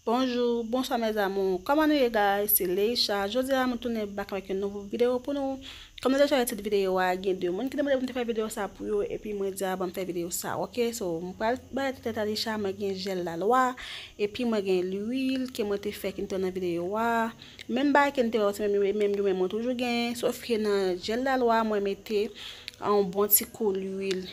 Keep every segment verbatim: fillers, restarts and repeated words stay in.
Bonjou, bonswa mes amours. Kòman nou ye, guys? Se Leisha. Jodi a mwen tounen back avèk yon nouvo videyo pou nou. Kòm nou deja wè tit videyo a, gen de moun ki te mande pou m te fè videyo sa pou yo, epi mwen di a ban m fè videyo sa, ok? So, mwen pral bay tèt a Leisha, mwen gen jèl lalwa, epi mwen gen lwil ke mwen te fè ki n te wè nan videyo a. Menm bagay ke n te wè, se menm yo, menm yo menm mwen toujou gen, sof ke nan jèl lalwa, mwen mete yon bon ti kou lwil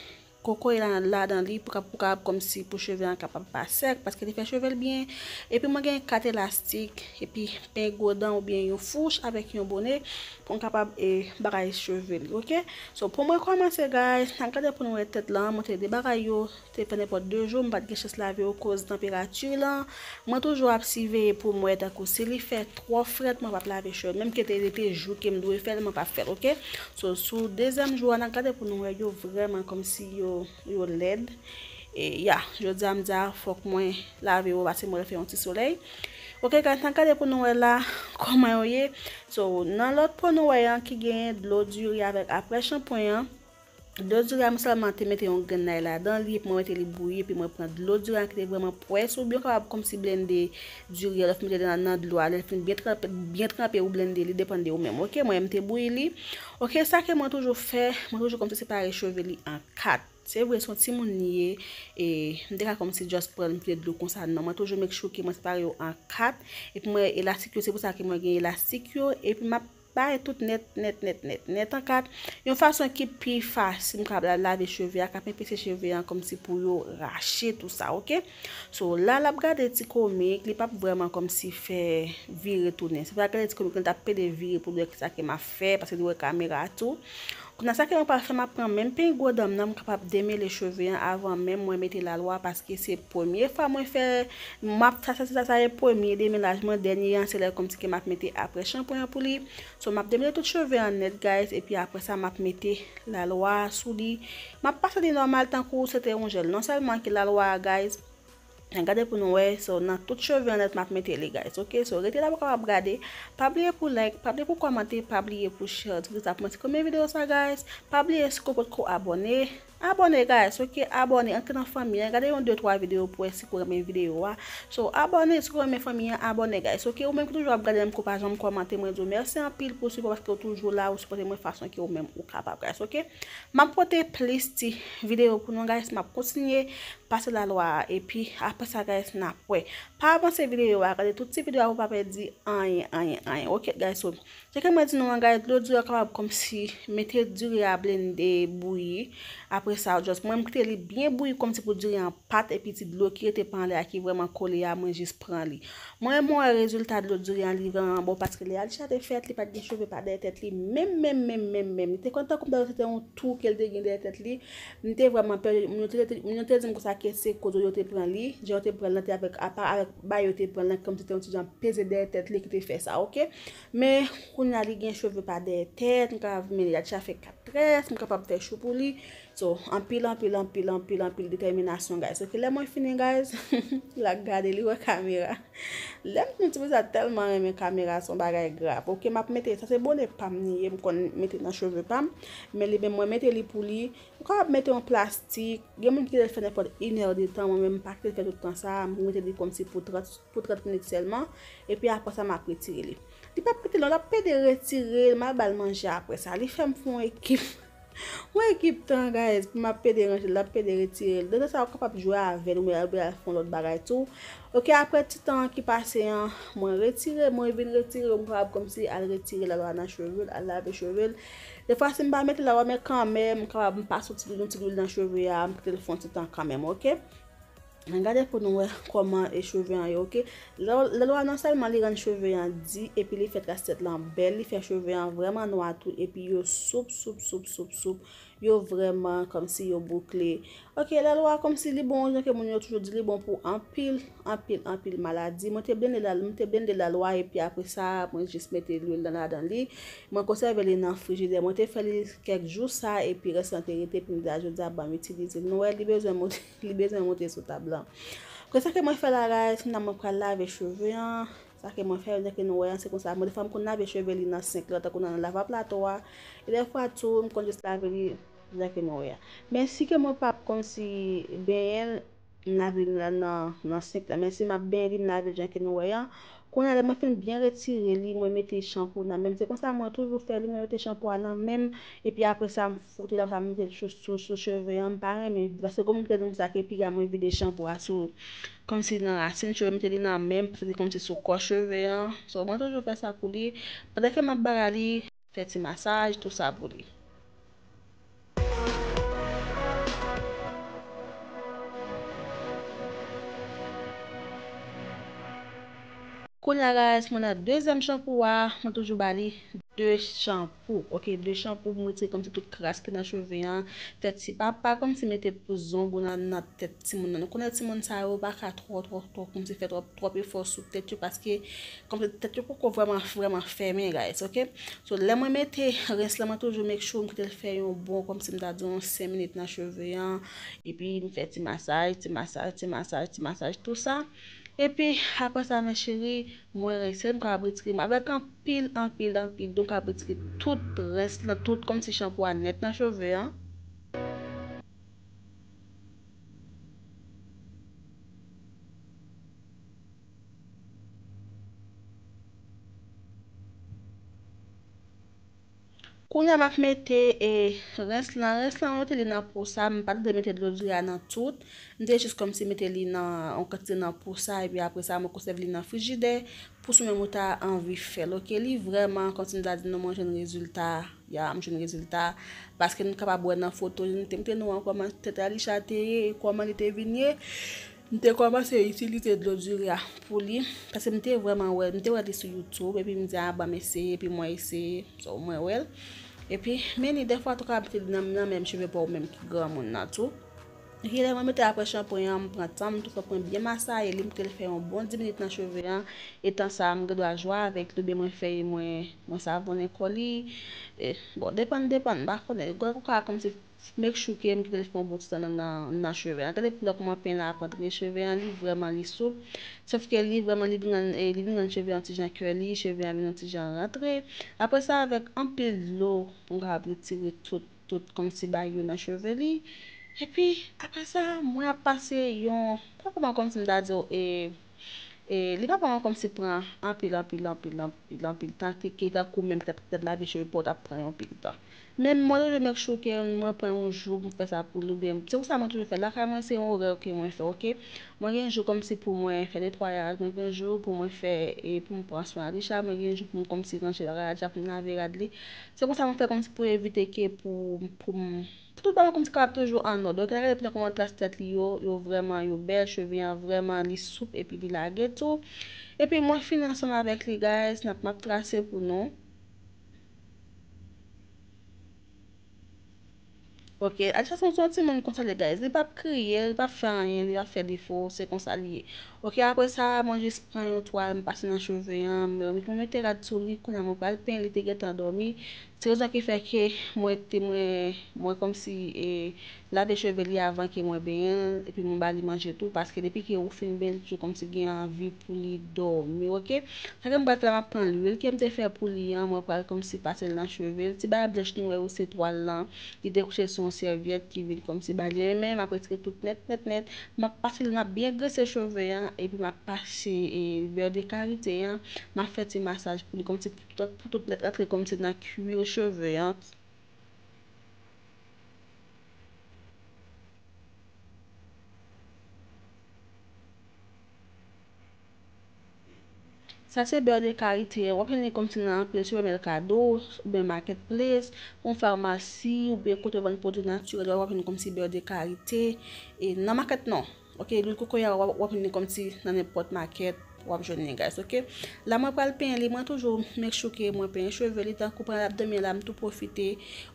kokoye la, ladan li pou ka, pou ka kòmsi pou cheve an kapab pa sèk, paske li fè cheve l byen. Epi mwen gen kat elastik, epi pen gwo dan oubyen yon fouch avèk yon bone pou m kapab e bagay cheve li, ok? So, pou mwen kòmanse, guys, n ap gade pou nou wè tèt lan, mwen te de bagay yo, te fè nenpòt de jou, m pa t gen chans lave yo koz tanperati lan. Mwen toujou ap siveye pou m wè tankou si li fè twò frèt, mwen p ap lave cheve. Menm ke te rete jou ke m dwe fè l, mwen p ap fè l, ok? So, sou dezyèm jou a, n ap gade pou nou wè yo vrèman kòmsi yo, yo lèd. E ya, jodi a m di a fòk mwen lave yo, paske mwen fè yon ti solèy. Ok, guys, n ap gade pou nou wè la kòman yo ye. So, nan lòt po nou wè an ki genyen dlo diri avèk aprè chanpwen an. Dlo diri a mwen sèlman te mete yon grenn lay ladan li, epi mwen mete li bouyi, epi mwen pran dlo diri a ki te vrèman pwès, oubyen w kapab kòmsi blende diri a, lè w fin mete nan, nan dlo a, lè l fin byen tranpe, byen tranpe, ou blende li, depann de ou menm, ok? Mwen menm te bouyi li. Ok, sa ke mwen toujou fè, mwen toujou kòmsi separe cheve li an kat. Se vre, se yon timoun li ye, e m te ka kòmsi just pran l, m vide dlo konsa, non, mwen toujou make sure ke mwen separe yo an kat, epi mwen elastik yo, se pou sa ke mwen gen elastik yo, epi m ap bare tout nèt, nèt, nèt, nèt, nèt an kat, yon fason ki pi fasil m kapab la, lave cheve a, k ap enpese cheve an kòmsi pou yo rache tou sa, ok? So, la, l ap gade ti komik, li p ap vrèman kòmsi fè vire tounen. Se pa gade ti komik, li t ap pede vire pou l wè kisa ke m ap fè, paske li wè kamera tou. Kounye a sa ke mwen pral fè, m ap pran menm pen gwo dan m nan, m kapab demele cheve an avan menm mwen mete lalwa, paske se premye fwa mwen fè, m ap, sa, sa, sa, sa e premye demelaj mwen, dènye an, se lè kòmsi ke m ap mete aprè chanpwen an pou li. So, m ap demele tout cheve an nèt, guys, epi aprè sa, m ap mete lalwa sou li. M ap pase li nòmal tankou se te yon jèl. Non sèlman ke lalwa a, guys, gade pou nou wè, so, nan tout cheve an nèt m ap mete li, guys, ok? So, rete la pou kapab gade. Pa bliye pou like, pa bliye pou kòmante, pa bliye pou share, tout sa pou mwen. Si w renmen videyo sa, guys, pa bliye si w potko abòne, abòne, guys, ok? Abòne, antre nan fanmi an, gade yon de twa videyo pou wè si w renmen videyo a. So, abòne, si w renmen fanmi an, abòne, guys, ok? Ou menm ki toujou ap gade m, ki w pa janm kòmante, mwen di w mèsi anpil pou sipò, paske w toujou la, ou sipòte mwen fason ke ou menm ou kapab, guys, ok? M ap pote plis ti videyo pou nou, guys, m ap kontinye pase lalwa a, epi apre sa, guys, n ap wè. Pa avanse videyo a, gade tout ti videyo a pou pa pèdi anyen, anyen, anyen. Ok, guys, so, jan ke mwen di nou an, guys, dlo diri a kapab kòmsi mete diri a blende, bouyi. Apre sa, just, mwen, m kite li byen bouyi kòmsi pou diri an pat, epi ti dlo ki rete pa anlè a ki vrèman kole a, mwen jis pran li. Mwen, mwen wè rezilta dlo diri an, li vrèman bon, paske lè Alisha te fèt, li pa t gen cheve pa dèyè tèt li, menm, menm, menm, menm, menm. Li te konn tankou m ta di se te yon tou ke l te gen dèyè tèt li. M te vrèman pè, moun yo te, te, moun yo te di m konsa ke se kote yo te pran li, jan yo te pran l lan te avèk, apa avèk bagay yo te pran l lan, kòmsi te yon ti jan peze dèyè tèt li ki te fè sa, ok? Men, kounye a li gen cheve pa dèyè tèt, m kapab, men li Alisha fè kat très, m kapab fè chou pou li. So, anpil, anpil, anpil, anpil, anpil detèminasyon, guys. Ok, lè mwen fini, guys, l ap gade, li wè kamera. Lè m di nou timoun sa tèlman renmen kamera, se yon bagay grav. Ok, m ap mete, sa se bone pa m li ye, m konn mete nan cheve pa m. Men li menm, mwen mete li pou li. Ou kapab mete yon plastik. Gen moun ki rete fè nenpòt inè de tan, mwen menm m pa kite fè tout tan sa, m mete li kòmsi pou trant, pou trant minit sèlman. Epi apre sa, m ap retire li. Li p ap rete long, l ap pede retire l, m al ba l manje apre sa. Li fè m fè yon ekip. Mwen ekip tan, guys, pou m ap pede ranje l, l ap pede retire l. Detan sa, ou kapab jwe avè l, oubyen, oubyen al fè yon lòt bagay tou. Ok, apre ti tan ki pase an, mwen retire, mwen vin retire, mwen kapab kòmsi al retire lalwa nan cheve l, al lave cheve l. Defwa, si m pa mete lalwa, men kanmenm, m kapab m pase yon ti, yon ti lwil nan cheve a, m kite l fè yon ti tan kanmenm, ok? Ann gade pou nou wè kòman e cheve an ye, ok? Lè, lalwa non sèlman li rann cheve an di, epi li fè tras tèt lan bèl, li fè cheve an vrèman nwa tou, epi yo soup, soup, soup, soup, soup. Yo vrèman kòmsi yo boukle. Ok, lalwa kòmsi li bon, jan ke moun yo toujou di, li bon pou anpil, anpil, anpil maladi. Mwen te blende la, mwen te blende lalwa, epi apre sa, mwen jis mete lwil lan ladan li. Mwen konsève li nan frijidè. Mwen te fè li kèk jou sa, epi rès lan te rete, epi m di a jodi a, ban m itilize l. Nou wè, li bezwen monte, li bezwen monte sou tab lan. Apre sa ke mwen fè la, guys, kounye a mwen pral lave cheve an. Sa ke mwen fè, jan ke nou wè an, se konsa. Mwen, defwa, m konn lave cheve li nan senk lè, tankou nan lavaplato a. E defwa tou, m konn jis lave li, jan ke nou wè a. Men si ke mwen p ap kòmsi benyen l, M lave l nan, nan, nan senk la. Men si m ap benyen li, m lave l jan ke nou wè an. Kounye a, lè mwen fin byen retire li, mwen mete chanpou nan men m. Se konsa mwen toujou fè li, mwen mete chanpou a nan men m. Epi apre sa, m fwote l, apre sa, m mete l sou, sou, sou cheve an. M pa renmen, paske kòm m te di nou sa, ke piga mwen vide chanpou a sou, kòmsi nan rasin cheve, m mete li nan men m, paske li kòmsi sou kò cheve an. So, mwen toujou fè sa pou li. Pandan ke m ap bagay li, fè ti masaj, tou sa pou li. Kounye a, guys, mwen nan dezyèm chanpou a, mwen toujou ba li de chanpou, ok, de chanpou pou m retire kòmsi tout kras ki nan cheve an, fè ti papa kòmsi mete pou zong ou nan, nan tèt timoun nan. Nou konnen timoun sa yo pa ka twò, twò, twò, kòmsi fè twòp, twòp efò sou tèt yo, paske kòmsi tèt yo poko vrèman, vrèman fèmen, guys, ok? So, lè mwen mete rens lan, mwen toujou make sure m kite l fè yon bon, kòmsi m ta di yon senk minit nan cheve an, epi m fè ti masaj, ti masaj, ti masaj, ti masaj, tou sa. Epi, apre sa, mes chéries, mwen rense, m kapab retire, m avèk anpil, anpil, anpil dlo, m kapab retire tout rens lan, tout kòmsi chanpou a nèt nan cheve an. Kounye a, m ap mete, e, rens lan. Rens lan, mwen mete li nan po sa. M pa t vle mete dlo diri a nan tout. M te jis kòmsi mete li nan yon kantite nan po sa. Epi apre sa, mwen konsève li nan frijidè. Pou si menm ou ta anvi fè l, ok? Li vrèman, kòmsi m ta di nou, mwen jwenn rezilta. Ya, m jwenn rezilta. Paske nou kapab wè nan foto, m te montre nou an kòman tèt Alisha te ye, e kòman li te vin ye. M te kòmanse itilize dlo diri a pou li, paske m te vrèman wè, m te wè li sou YouTube, epi m di, a, ban m eseye, epi mwen eseye, so, mwen wè l. Epi, men li, dèfwa, tou ka mete li nan, nan menm cheve pa w menm ki granmoun nan tou. Epi lè mwen mete apre chanpwen an, m pran tan m, m tou fè pran byen masaye li, m kite l fè yon bon dis minit nan cheve an, e tan sa a, m gen dwa jwe avèk li, oubyen mwen fè, mwen, mwen savonnen kò li, e, bon, depann, depann, m pa konnen, ou ka kòmsi make sure ke m kite l fè yon bon ti tan nan, nan, nan cheve an. Gade koulè kòman peny la ap antre cheve an, li vrèman li soup. Sòf ke li vrèman li vin rann, e, li vin rann cheve an ti jan curly, cheve an vin yon ti jan rantre. Apre sa, avèk anpil dlo, m kapab retire tout, tout kòmsi bagay yo nan cheve li. Epi, apre sa, mwen ap pase yon, pa kòman kòmsi m ta di w, e, E li pa pran kòmsi pran anpil, anpil, anpil, anpil, anpil tan, ki, ki tankou menm tèt, tèt lave cheve pa w t ap pran yon pil tan. Men mwen toujou make sure ke mwen pran yon jou pou m fè sa pou li, oubyen se konsa mwen toujou fè. Lakay mwen se yon orè ke mwen fè, ok? Mwen gen jou kòmsi pou mwen fè netwayaj, mwen gen jou pou mwen fè, e pou m pran swen Alisha, mwen gen jou pou m kòmsi ranje rad la, pou m lave rad li. Se konsa mwen fè kòmsi pou evite ke pou, pou m Tout bagay kòmsi kapab toujou an òd. Ok, gade plen kòman tras tèt li yo, yo vrèman, yo bèl, cheve an vrèman, li soup epi li lage tou. Epi mwen fini ansanm avèk li, guys, n ap, m ap trase pou nou. Ok, Alisha se yon timoun konsa li ye, guys. Li p ap kriye, li p ap fè anyen, li p ap fè defo, se konsa li ye. Ok, apre sa, mwen jis pran yon twal, m pase nan cheve an, m, mwen mete rad sou li, kounye a mwen pral penyen, li te gentan dòmi. Se rezon ki fè ke mwen te, mwen, mwen kòmsi, e, lave cheve li avan ke mwen benyen l, epi mwen ba li manje tou, paske depi ke ou fin benyen l, toujou kòmsi gen anvi pou li dòmi, ok? Sa ke mwen pral fè la, m ap pran lwil ke m te fè pou li an, mwen pral kòmsi pase l nan cheve l. Ti bagay blanch nou wè yo, se twal lan, li dekouche sou yon sèvyèt ki vin kòmsi ba li, men m ap retire tout nèt, nèt, nèt. M ap pase l, m ap byen grese cheve an, epi m ap pase, e, bè de karite an, m ap fè ti masaj pou li, kòmsi pou tout, pou tout nèt rantre kòmsi nan kwi cheve an. Sa se bè de karite an. W ap jwenn li kòmsi nan anpil sipèmèkado, oubyen marketplace, yon famasi, oubyen kote yo vann pwodui natirèl yo, w ap jwenn kòmsi bè de karite. E nan makèt non. Ok, lwil kokoye a, w ap, w ap jwenn li kòmsi nan nenpòt makèt, w ap jwenn li, guys, ok? La, mwen pral penyen li, mwen toujou make sure ke mwen penyen cheve li, tankou pandan l ap dòmi la, m tou pwofite.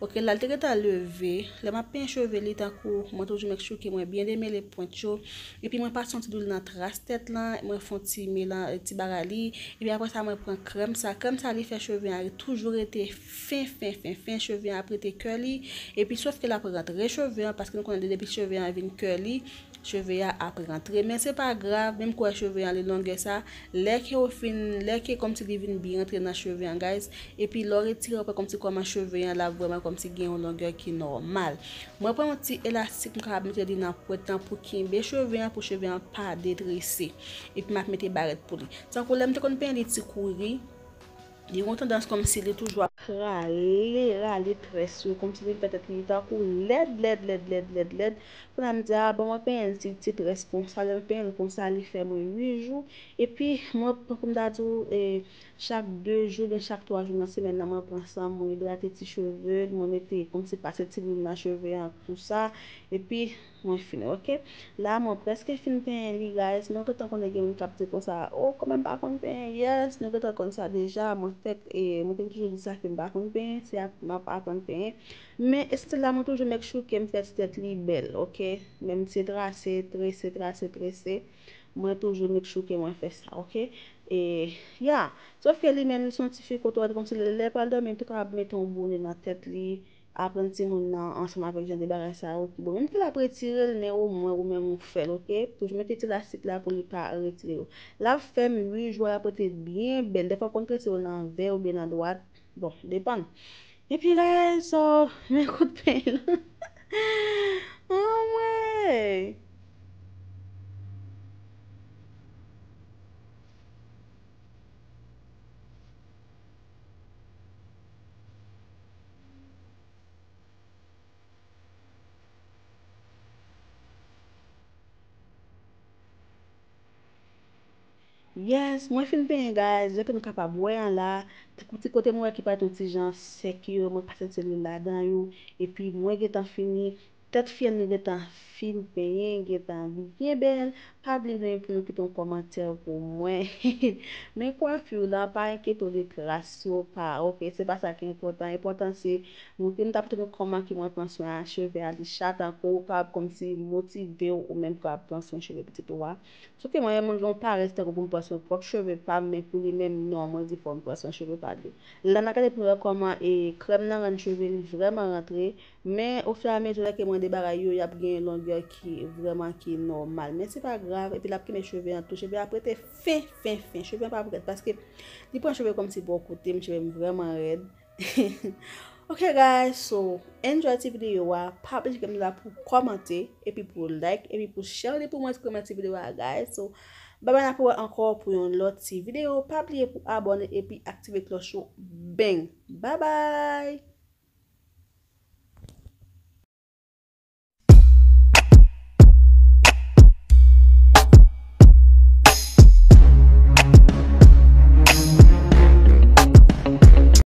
Ok, la, l te gentan leve. Lè m ap penyen cheve li, tankou mwen toujou make sure ke mwen byen demele pwent yo. Epi mwen pase yon ti lwil nan tras tèt lan, mwen fè yon ti melan-, ti bagay li. Epi apre sa, mwen pran krèm sa. Krèm sa, li fè cheve an toujou rete fen, fen, fen, fen. Cheve an ap rete curly. Epi sòf ke l ap rantre cheve an, paske nou konnen depi cheve an vin curly, cheve a ap rantre. Men se pa grav, menm kwè cheve an li longè sa, lè ke ou fin, lè ke kòmsi li vin byen rantre nan cheve an, guys, epi lè w retire, ou wè kòmsi kòman cheve an la vrèman kòmsi gen yon longè ki nòmal. Mwen pran yon ti elastik, m kapab mete li nan pwent lan pou kenbe cheve an, pou cheve an pa detrese. Epi m ap mete barèt pou li. Tankou lè m te konn penyen li ti kouri, li gen yon tandans kòmsi li toujou ap rale, rale très yo, kòmsi li fè tèt li tankou lèd, lèd, lèd, lèd, lèd, lèd. Kounye a m di, a, bon, mwen penyen l ti, ti très konsa, lè m penyen l konsa, li fè mwen uit jou. Epi, mwen, tankou m ta di w, e, chak de jou, oubyen chak twa jou nan semèn nan, mwen pran san mwen, idrate ti cheve, mwen mete, kòmsi pase ti lwil nan cheve an, tou sa. Epi, mwen fini, oke? La, mwen prèske fin penyen li, guys. Mwen gentan konnen gen moun k ap di konsa, o, kòman m pa konn penyen? Yes, nou gentan konn sa deja. Mwen fèk, e, mwen te toujou di sa ke m pa konn penyen, se ap, m ap aprann penyen. Men, still la, mwen toujou make sure ke m fè ti tèt li bèl, oke? Menm se trase, trese, trase, trese, mwen toujou make sure ke mwen fè sa, oke? E, ya. Sòf ke li menm, li se yon ti fi kote w wè kòmsi lè, lè l pral dòmi, li te kapab mete yon bone nan tèt li, aprann timoun nan ansanm avèk jan de bagay sa yo. Bon, menm ke l ap retire l, men omwen ou menm ou fè l, oke? Toujou mete ti lastik la pou li pa retire yo. L ap fè m uit jou, l ap rete byen bèl. Dèfwa, w konn trese yo nan vè oubyen nan dwat. Bon, depann. Epi, guys, so, men kout peny lan. Anmwey! Yes, mwen fin penyen, guys. Jan ke nou kapab wè an la, ti kote mwen wè ki parèt yon ti jan sèk yo, mwen pase ti lwil ladan yo. Epi mwen gentan fini. Tèt fi an li gentan fin penyen, gentan byen bèl. Pa bliye pou nou kite yon kòmantè pou mwen. Men kwafi w lan, pa enkyete w de kras yo, pa, oke, se pa sa ki enpòtan. Enpòtan se nou te, nou t ap montre nou kòman ke mwen pran swen a cheve a, li cha tankou w kapab kòmsi motive w ou menm kapab pran swen cheve pitit ou a. Sòf ke mwen, mwen gen yon parès tankou pou m pran swen pwòp cheve pa m, men pou li menm, non, mwen di fò m pran swen cheve pa li. La, n a gade pou nou wè kòman, e, krèm nan rann cheve li vrèman rantre. Men, ofiramezi, lè ke mwen debare yo, y ap gen yon longè ki vrèman ki nòmal. Men se pa grav, epi l ap kenbe cheve an tou. Cheve a ap rete fen, fen, fen. Cheve an p ap rèd, paske li pran cheve kòmsi bò kote m, cheve m vrèman rèd. Ok, guys, so, enjoy ti videyo a. Pa bliye ke m la pou kòmante, epi pou like, epi pou share li pou mwen, pou mwen ti videyo a, guys. So, bye bye, n ap wè ankò pou yon lòt ti videyo. Pa bliye pou abòne epi aktive klòch ou. Bang! Bye bye!